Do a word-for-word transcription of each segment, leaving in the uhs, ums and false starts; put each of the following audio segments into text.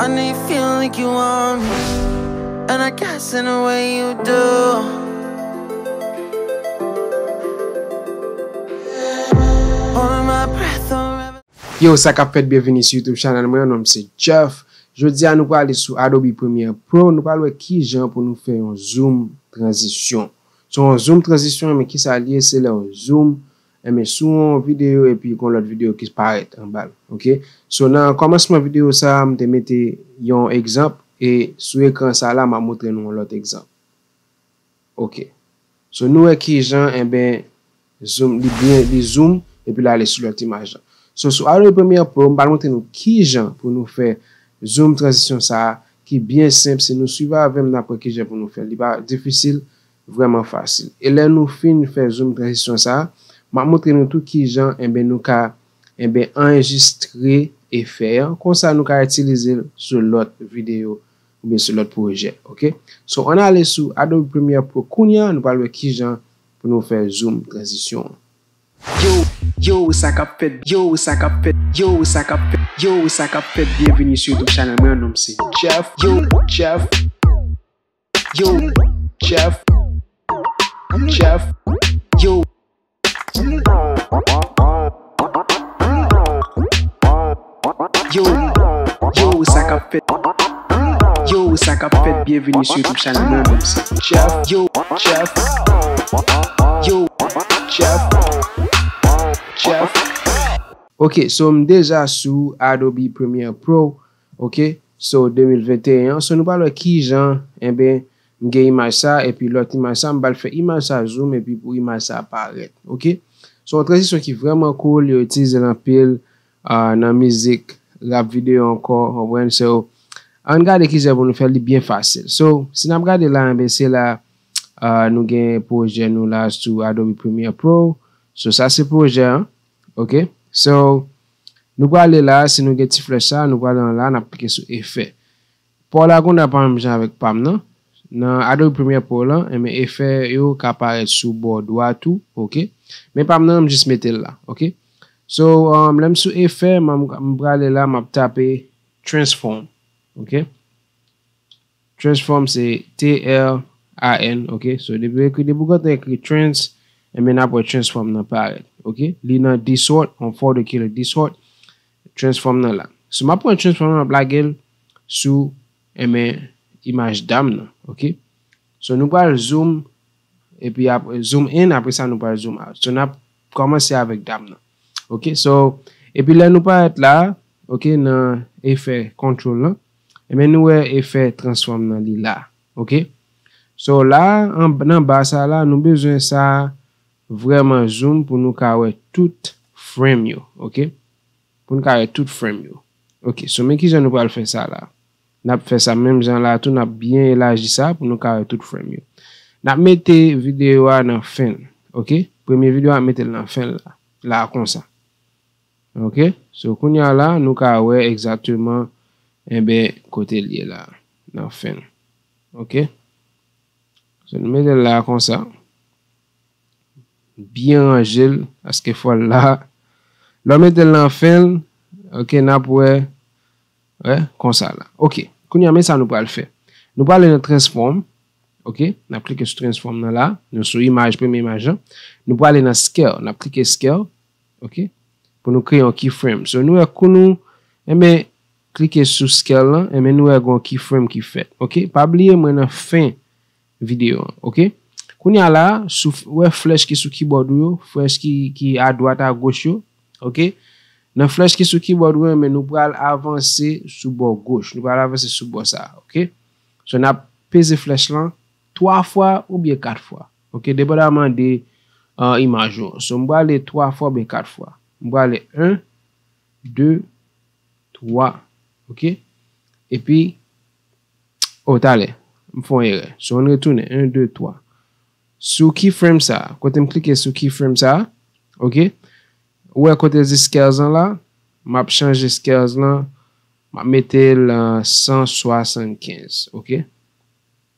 I know you feel like you want me, and I guess in a way you do. Holding my breath forever. Yo, sa k ap fèt, byenvini sou YouTube channel mwen, non m se Jeff. Jodi a nou prale sou Adobe Premiere Pro, nou pral wè kijan pou nou fè yon zoom tranzisyon. So yon zoom tranzisyon, men kisa l ye, se lè w zoom enben sou yon videyo epi gon lòt videyo ki parèt anba l, ok? So nan kòmansman videyo sa a, m te mete yon egzanp e sou ekran sa la, m ap montre nou yon lòt egzanp. Ok. So nou wè kijan enben zoom, li byen, li zoom epi l ale sou lòt imaj lan. So sou Adobe Premiere Pro, m pral montre nou kijan pou nou fè zoom tranzisyon sa a ki byen senp. Si nou swiv avè m, n ap wè kijan pou nou fè l. Li pa difisil, vrèman fasil. E lè nou fin fè zoom tranzisyon sa a, m ap montre nou tou kijan enben nou ka enben anrejistre efè an. Konsa nou ka itilize l sou lòt videyo oubyen sou lòt pwojè, ok? So ann ale sou Adobe Premiere Pro kounye a, nou pral wè kijan pou nou fè zoom tranzisyon an. Yo, yo, sa k ap fèt, yo, sa k ap fèt, yo, sa k ap fèt, yo, sa k ap fèt, byenvini sou YouTube channel mwen, non m se Jeff, yo, Jeff, yo, Jeff, Jeff, yo. Yo, yo, sa k ap fèt? Yo, sa k ap fèt? Byenvini sou YouTube channel mwen, non m se Jeff. Yo, Jeff. Yo, Jeff. Jeff. Ok, so m deja sou Adobe Premiere Pro, ok, so de mil venteyen an. So nou pral wè kijan, enben, m gen imaj sa, epi lòt imaj sa, m pral fè imaj sa zoom, epi pou imaj sa parèt, ok? So yon tranzisyon ki vrèman cool, yo itilize l anpil uh, nan mizik, rap videyo ankò, w konprann? So, ann gade kijan pou nou fè l, li byen fasil. So, si n ap gade la, enben se la uh, nou gen pwojè nou la sou Adobe Premiere Pro. So, sa se pwojè an, ok? So, nou prale la, si nou gen ti flèch sa, nou prale nan la, n ap klike sou efè. Pa w la kounye a pa menm jan avèk pa m nan. Nan Adobe Premiere Pro lan, enben efè yo ka parèt sou bò dwat ou, ok? Men pa m nan, m jis mete l la, ok? So, um, lè m sou efè, m, m prale la, m ap tape transform, ok? Transform se T R A N, ok? So, depi w ekri, depi w gentan ekri trans, enben n ap wè transform nan parèt, ok? Li nan distort, yon fòm de ki rele distort, transform nan la. So, m ap pran transform nan, m ap lage l sou, enben, imaj dam nan, ok? So, nou pral zoom, epi ap, zoom in, apre sa nou pral zoom out. So, n ap kòmanse avèk dam nan, ok? So, epi lè nou parèt la, ok, nan efè control lan, enben, nou wè efè transform nan li la, ok? So, la, an, nan ba sa la, nou bezwen sa vrèman zoom pou nou ka wè tout frame yo, ok? Pou n ka wè tout frame yo. Ok, so men kijan nou pral fè sa la. N ap fè sa menm jan la tou, n ap byen elaji sa pou nou ka wè tout frame yo. N ap mete videyo a nan fen l, ok? Premye videyo a, n ap mete l nan fen l la, la konsa. Ok, so kounye a la, nou ka wè egzakteman, enben, kote l ye la, nan fen l. Ok? So, nou mete l la konsa. Byen ranje l, paske fò l la. Lè w mete l nan fen l, ok, n ap wè, wè, konsa la. Ok, kounye a, men sa nou pral fè. Nou prale nan transform, ok, n ap klike sou transform nan la, nou sou imaj, premye imaj lan. Nou prale nan scale, n ap klike scale, ok, pou nou kreye yon keyframe. So, nou wè kou nou, enben, klike sou scale lan, enben, nou wè gon keyframe ki fèt, ok. Pa bliye, mwen nan fen videyo an, ok? Kounye a la, sou, wè flèch ki sou keyboard ou yo, flèch ki, ki adwat, agoch yo, ok? Nan flèch ki sou keyboard ou yo, men nou pral avanse sou bò goch. Nou pral avanse sou bò sa a, ok? So, n ap peze flèch lan twa fwa oubyen kat fwa, ok? Depandaman de uh, imaj ou. So, m prale twa fwa oubyen kat fwa. M prale en, de, twa, ok? Epi, o, talè, m fè yon erè. So, ann retounen, en, de, twa. Sou keyframe sa, kote m klike sou keyframe sa, ok? Ou wè kote l di scales lan la, m ap chanje scales lan, m ap mete l san swasannkenz, ok?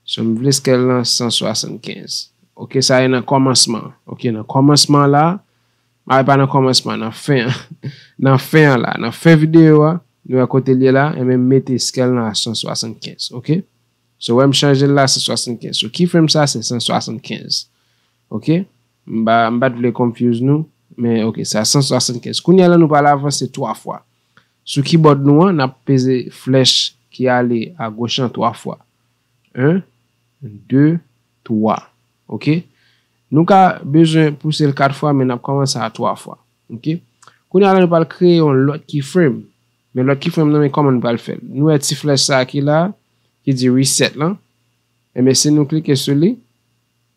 So, m vle scale lan san swasannkenz. Ok, sa e nan kòmansman. Ok, nan kòmansman la, a, e pa nan kòmansman, nan fen an. Nan fen an la, nan fen videyo a, Nou wè kote l ye la, enben m mete scale nan a san swasannkenz, ok? So, wè m chanje l la san swasannkenz. So, keyframe sa se san swasannkenz. Ok? M pa, m pa t vle confuse nou, men ok, sa san swasannkenz. Kounye a la, nou pral avanse twa fwa. Sou keyboard nou an, n ap peze flèch ki ale agoch lan twa fwa. En, de, twa. Ok? Nou ka bezwen pouse l kat fwa, men n ap kòmanse a twa fwa. Ok? Kounye a la, nou pral kreye yon lòt keyframe. Men lòt keyframe nan, men kòman nou pral fè l? Nou wè ti flèch sa a ki la, ki di reset lan. Enben, si nou klike sou li,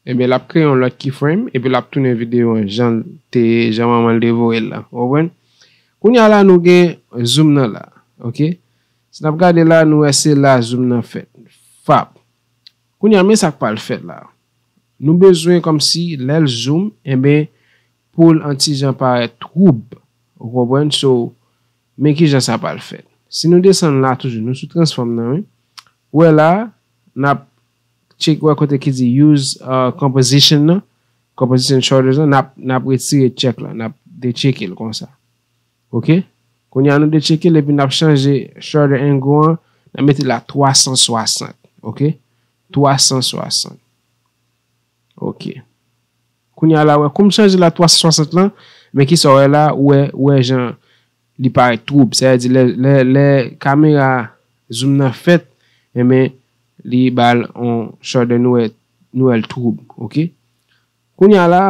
enben, l ap kreye yon lòt keyframe, epi l ap tounen videyo an jan l te, jan manman l te voye l la. Ou konprann? Kounye a la, nou gen zoom nan la. Ok? Si n ap gade la, nou wè se la zoom nan fèt. Fap. Kounye a, men sa k pral fèt la. Nou bezwen kòmsi lè l zoom, enben, pou l an ti jan parèt twoub. Ou konprann? So, men ki jan sa pral fèt. Si nou desann la toujou, nou sou transform nan, wi. Ou wè la, n ap check, wè kote ki di use uh, composition nan, composition shaders lan, n ap, n ap retire check la, n ap dechecke l konsa. Ok? Kounye a nou dechecke l epi n ap chanje shader angle an, n ap mete l a twa san swasant. Ok? Twa san swasant. Ok. Kounye a la, wè, kou m chanje l a twa san swasant lan, men kisa w wè la, ou wè, ou wè jan li parèt twoub. Sa vle di, lè, lè, lè kamera zoom nan fèt, enben, li ba l on shader, nou wè, nou wè l twoub, ok? Kounye a la,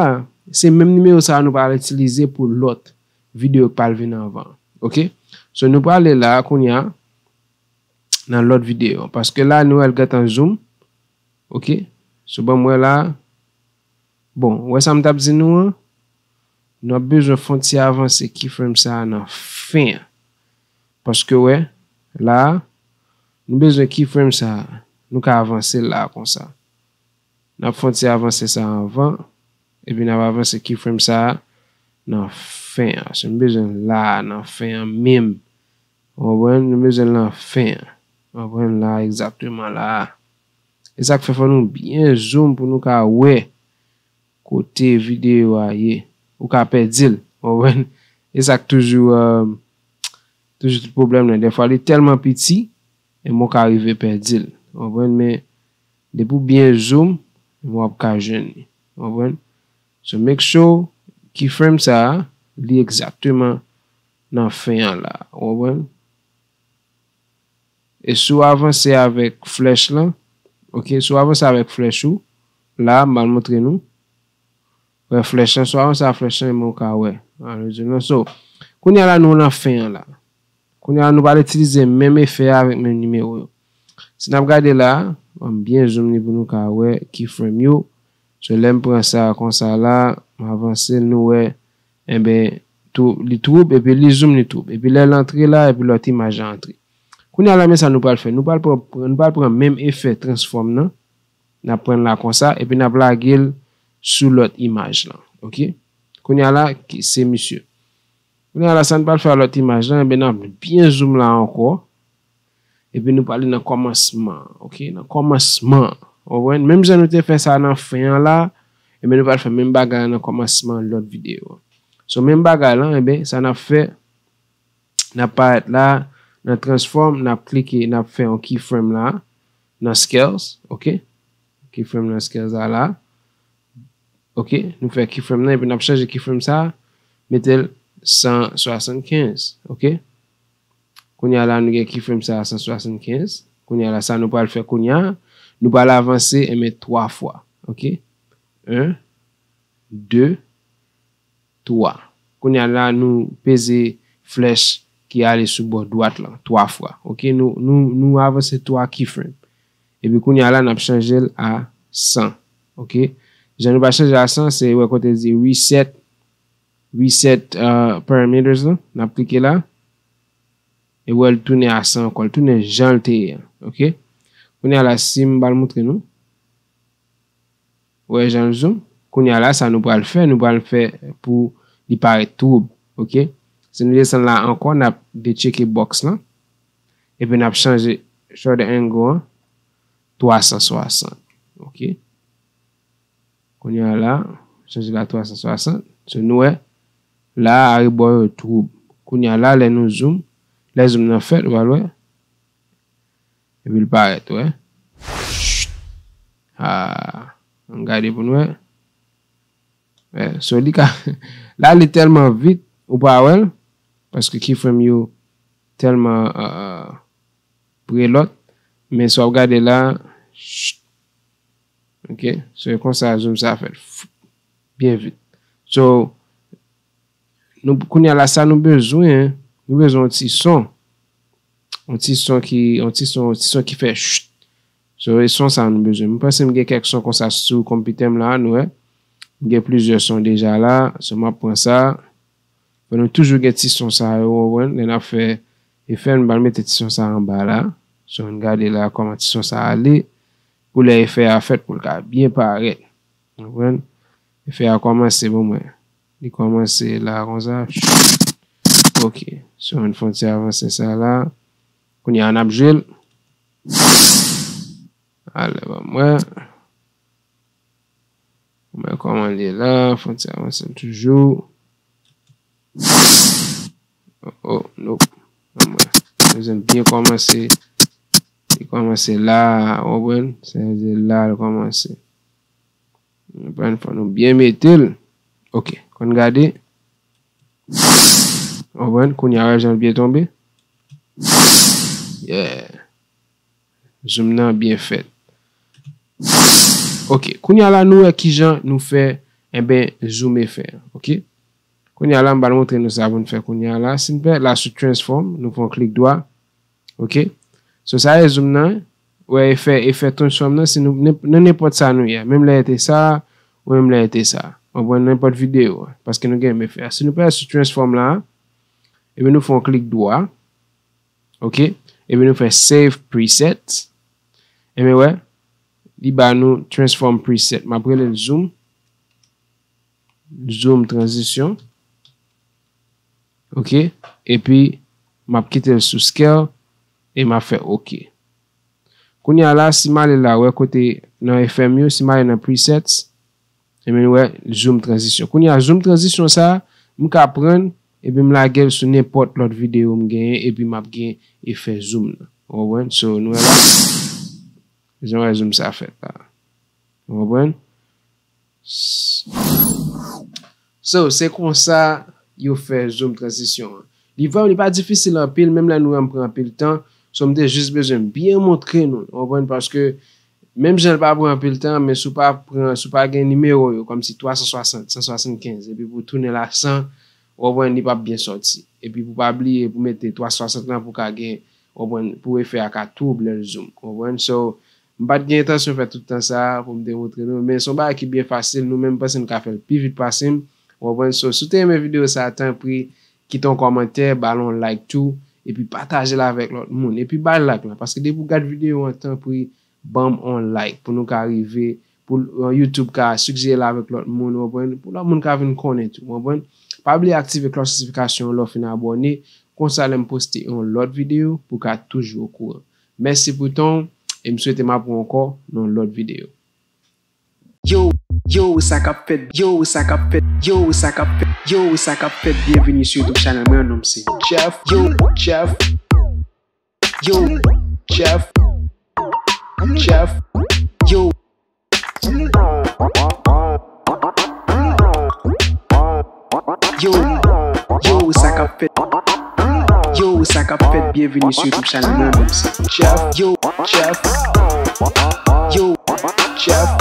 se menm nimewo sa a nou pral itilize pou lòt videyo k pral vin anvan, ok? So, nou prale la, kounye a, nan lòt videyo. Paske la, nou wè l gentan zoom, ok? So, ban m wè la. Bon, wè sa m t ap di nou an? Nou ap bezwen fè yon ti avanse keyframe sa a nan fen an. Paske wè, la, nou bezwen keyframe sa a. Nou ka avanse l la konsa. N ap fè yon ti avanse sa a anvan. Epi n ap avanse keyframe sa a nan fen an. Si nou bezwen l la, nan fen an menm. Ou konprann? Nou bezwen l nan fen an. Ou konprann? La, egzakteman la. E sa k fè fò nou byen zoom pou nou ka wè kote videyo a ye. Ou ka pèdi l. Ou konprann? E sa k toujou, euh, toujou tout pwoblèm nan. Dèfwa, li tèlman piti, e mwen ka rive pèdi l. Ou konprann? Men, depi w byen zoom, w ap ka jwenn li. Ou konprann? So, make sure keyframe sa a, li egzakteman nan fen an la. Ou konprann? E si w avanse avèk flèch lan, ok, si w avanse avèk flèch ou, la, m al montre nou. Wè flèch lan, si w avanse avèk flèch lan, men w ka wè. An rezon nan. So, kounye a la, nou nan fen an la. Kounye a, nou pral itilize menm efè a avèk menm nimewo yo. Si n ap gade la, ban m byen zoom li pou nou ka wè keyframe yo. So, lè m pran sa konsa la, m avanse l, nou wè, enben, tou, li twoub, epi li zoom, li twoub. Epi lè l antre la, epi lòt imaj la antre. Kounye a la, men sa nou pral fè. Nou pral pran, nou pral pran menm efè transform nan, n ap pran l la konsa, epi n ap lage l sou lòt imaj lan. Ok? Kounye a la, ki, se misye. Kounye a la, sa n pral fè a lòt imaj lan, enben, n ap byen zoom la ankò. Epi nou prale nan kòmansman, ok? Nan kòmansman. Ou konprann? Menm jan nou te fè sa nan fen an la, enben, nou pral fè menm bagay la nan kòmansman lòt videyo an. So, menm bagay lan, enben, sa n ap fè, n ap parèt la, nan transform, n ap klike, n ap fè yon keyframe la, nan scales, ok? Keyframe nan scales la la. Ok, nou fè keyframe nan, epi n ap chanje keyframe sa a, mete l san swasannkenz, ok? Kounye a la, nou gen keyframe sa a san swasannkenz. Kounye a la, sa nou pral fè kounye a, nou pral avanse, enben, twa fwa, ok? En, de, twa. Kounye a la, nou peze flèch ki ale sou bò dwat lan, twa fwa, ok? Nou, nou, nou avanse twa keyframe. Epi kounye a la, n ap chanje l a san. Ok? Jan nou pral chanje a san, se wè kote di reset, reset uh, parameters lan. N ap klike la. E wè l tounen a san ankò. L tounen jan l te ye an. Ok? Kounye a la, si m pral montre nou. Wè jan l zoom. Kounye a la, sa nou pral fè, nou pral fè pou li parèt twoub. Ok? Si nou desann la ankò, n ap dechecke box lan. Epi n ap chanje shutter angle an twa san swasant. Ok. Kounye a la, chanje la twa san swasant. So nou wè, la arebò yo twoub. Kounye a la, lè nou zoom, Lè zoom nan fèt, ou pral wè. Epi l parèt, wè. Ah, ann gade pou n wè. Wè, so li ka, la li tèlman vit, ou pa wè l, paske keyframe yo tèlman, euh, pre lòt, men si w ap gade la, ok, so e konsa zoom sa fèt, byen vit. So, nou, kounye a la, sa nou bezwen, nou bezwen yon ti son. Yon ti son ki, yon ti son, yon ti son ki fè ch. So, e son sa nou bezwen. Mwen panse m gen kèk son konsa sou konpitè m la, nou wè. M gen plizyè son deja la, so m ap pran sa. Fò nou toujou gen ti son sa yo, ou konprann? Lè n ap fè efè, nou pral mete ti son sa anba la. So, ann gade la kòman ti son sa ale. Pou lè efè a fèt, pou l ka byen parèt. Ou konprann? Efè a kòmanse pou mwen. Li kòmanse la konsa. Ok. So, ann fè yon ti avanse sa la. Kounye a, n ap jwe l. Ale, ban mwen. Mwen kòman li ye la, fè yon ti avanse l toujou. Oh, oh, nope. Ban mwen. Bezwen byen kòmanse. Li kòmanse la, ou konprann? Se la l kòmanse. Ou konprann? Fò nou byen mete l. Ok, konn gade. Ou konprann? Kounye a, wè jan l byen tonbe. Yeah. Zoom nan byen fèt. Ok, kounye a la, nou wè kijan nou fè, enben, zoom efè a, ok? Kounye a la, m pral montre nou sa pou n fè kounye a la. Si n fè la sou transform, nou fè yon klik dwa. Ok? So, sa e zoom nan, wè efè, efè transform nan, si nou, nan nenpòt sa nou ye, menm lè e te sa, ou menm lè e te sa. Ou konprann? Nenpòt videyo, paske nou gen menm efè a. Si nou fè sou transform la, epi nou fè yon klik dwa, ok? Epi nou fè save preset. Enben wè, li ba nou transform preset. M ap rele l zoom. Zoom transition. Ok? Epi, m ap kite l sou scale e m ap fè ok. Kounye a la, si m ale la, wè kote nan efè m yo, si m ale nan presets, ebyen, nou wè zoom transition. Kounye a, zoom transition sa, m ka pran l, epi m lage l sou nenpòt lòt videyo m genyen, epi m ap gen efè zoom nan. Ou konprann? So, nou wè la, jan wè zoom sa fèt la. Ou konprann? So, se konsa yo fè zoom transition an. Li vrèman, li pa difisil anpil, menm lè nou wè m pran anpil tan. So, m te jis bezwen byen montre nou, ou konprann? Paske menm jan l pa pran anpil tan, men si w pa pran, si w pa gen nimewo yo, kòmsi twa san swasant, san swasannkenz, epi pou w tounen l a san, ou konprann, li p ap byen sòti. Epi pou w pa bliye pou mete twa san swasant lan pou w ka gen, ou konprann, pou efè a ka twouble lè l zoom, ou konprann? So, m pa t gen entansyon fè tout tan sa a pou m te montre nou, men se yon bagay ki byen fasil, nou menm panse n ka fè l pi vit pase m, ou konprann? So, si w te renmen videyo sa a, tanpri, kite yon kòmantè, ba l yon like tou, epi pataje l avèk lòt moun. Epi ba l like la, paske depi w gad videyo an, tanpri, ban m yon like pou nou ka rive, pou, euh, YouTube ka sijere l avèk lòt moun, ou konprann? Pou lòt moun ka vin konnen tou, ou konprann? Pa bliye aktive klòch notifikasyon lè w fin abòne, konsa lè m poste yon lòt videyo, pou w ka toujou okouran. Mèsi pou tan w, e m swete m ap wè w ankò nan yon lòt videyo. Yo, yo, sa k ap fèt, yo, sa k ap fèt, yo, sa k ap fèt, yo, sa k ap fèt, byenveni sou YouTube channel mwen, non m se Jeff, yo, Jeff, yo, Jeff, Jeff, yo. Yo, yo, sa k ap fèt? Yo, sa k ap fèt? Byenveni sou YouTube channel mwen, non m se Jeff. Yo, Jeff. Yo, Jeff.